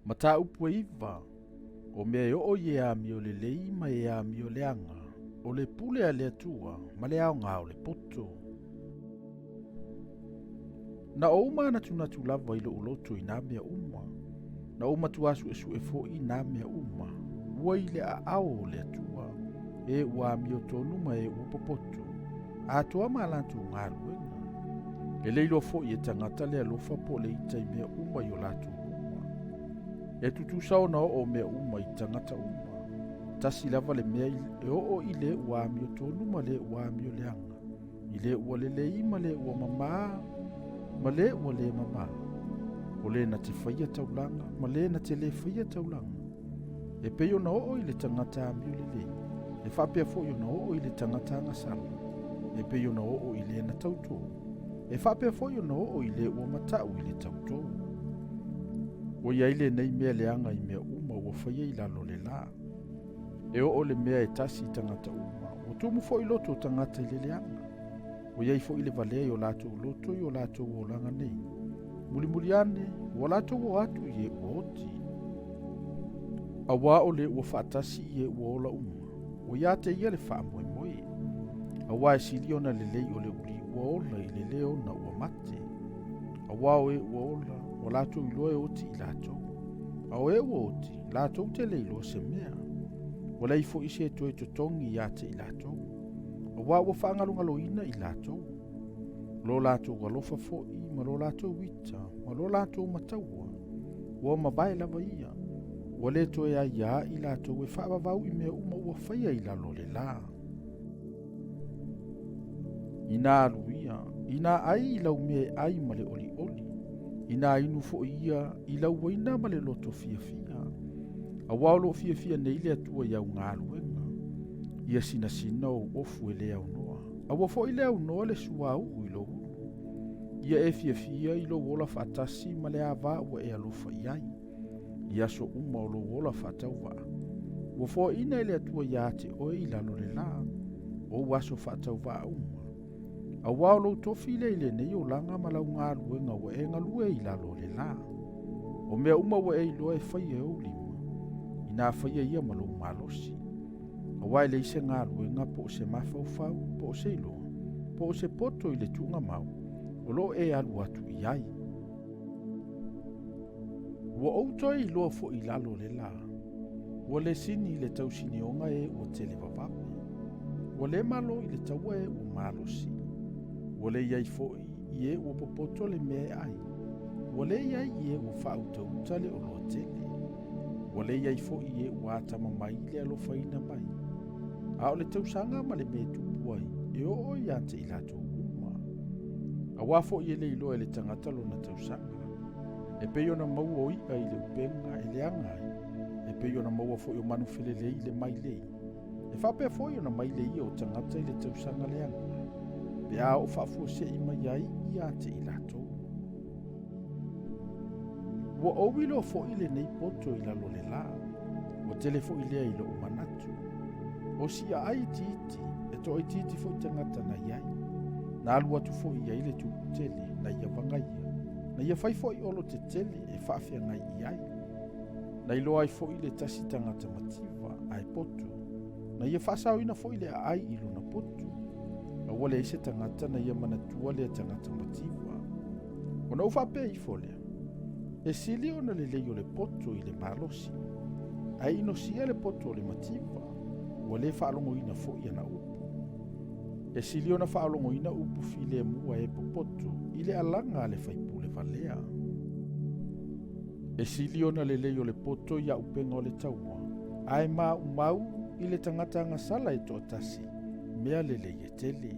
Mataupu e 9, o mea e oo i e amio lelei ma e amio leaga, o le pule a le Atua ma le aoga o le poto. Na ou manatunatu lava i lou loto i nā mea uma, na ou matuā suesue foʻi i nā mea uma, ua i le aao o le Atua, e ua amiotonu ma e ua popoto, atoa ma latou galuega. E le iloa foʻi e tagata le alofa po o le ita i mea uma i o latou luma. E tutusa ona oo mea uma i tagata uma. Tasi lava le mea e oo i le ua amiotonu ma le ua amioleaga, i le ua lelei ma le ua mamā, ma le ua le mamā. O le na te faia taulaga ma le na te le faia taulaga. E pei ona oo i le tagata amiolelei, e faapea foʻi ona oo i le tagata agasala. E pei ona oo i le na tautō, e faapea foʻi ona oo i le ua mataʻu i le tautō. Ua i ai lenei mea leaga i mea uma ua faia i lalo o le lā. E oo le mea e tasi i tagata uma, ua tumu foʻi loto o tagata i le leaga. Ua i ai foʻi le valea i o latou loto i o latou olaga nei. Mulimuli ane, ua latou o atu i e ua oti. Auā o le ua faatasi i e ua ola uma, ua iā te ia le faamoemoe. Auā e sili ona lelei o le ulī ua ola i le lē ona ua mate. Auā o e ua ola, ua latou iloa e oti i latou. A o e ua oti, latou te le iloa se mea. Ua leai foʻi se toe totogi iā te i latou. Auā ua faagalogaloina i latou. Lo latou alofa foʻi ma lo latou ita ma lo latou mataua, ua mavae lava ia. Ua le toe aiā i latou e faavavau i mea uma ua faia i lalo o le lā. Inā alu ia, inā ai i lau mea e ai ma le olioli, inā inu foʻi ia i lau uaina ma le loto fiafia. Auā o loo fiafia nei le Atua i au galuega. Ia sinasina ou ofu e le aunoa. Aua foʻi le aunoa le suauu i lou ulu. Ia e fiafia i lou ola faatasi ma le avā ua e alofa i ai, i aso uma o lou ola faatauvaa. Ua foaina e le Atua iā te oe i lalo le lā, ou aso faatauvaa uma. Auā o lou tofi lea i lenei olaga ma lau galuega ua e galue i lalo o le lā. O mea uma ua e iloa e faia e ou lima, inā faia ia ma lou malosi. Auā e leai se galuega po o se mafaufau, po o se iloa, po o se poto i le tuugamau, o loo e alu atu i ai. Ua ou toe iloa foʻi i lalo o le lā, ua le sini i le tausinioga e ua televavave. Ua le malo i le taua e ua malosi. Ua le i ai foʻi i e ua popoto le mea e ai. Ua le i ai i e ua faautauta le oloa tele. Ua le i ai foʻi i e ua atamamai i le alofaina mai. A o le tausaga ma le mea e tupu ai, e oo iā te i latou uma. Auā foʻi e le iloa e le tagata lona tausaga. E pei ona maua o iʻa i le upega e leaga ai, e pei ona maua foʻi o manu felelei i le mailei. E faapea foʻi ona mailei ia o tagata i le tausaga leaga, pe a oo faafuasei mai ai iā te i latou. Ua ou iloa foʻi lenei poto i lalo le lā, ua tele foʻi lea i loʻu manatu. O siaʻai itiiti, e toaitiiti foʻi tagata na i ai. Na alu atu foʻi i ai le tupu tele, na ia vagaia. Na ia fai foʻi olo tetele e faafeagai i ai. Na iloa ai foʻi le tasi tagata mativa, ae poto. Na ia faasaoina foʻi le aai i lona poto. A ua leai se tagata na ia manatua lea tagata mativa. Ona ou faapea ifo lea, e sili ona lelei o le poto i le malosi, ae inosia le poto o le mativa, ua le faalogoina foʻi ana upu. E sili ona faalogoina upu filemu a e popoto i le alaga a le faipule valea. E sili ona lelei o le poto i aupega o le taua, ae maumau i le tagata agasala e toatasi, mea lelei e tele.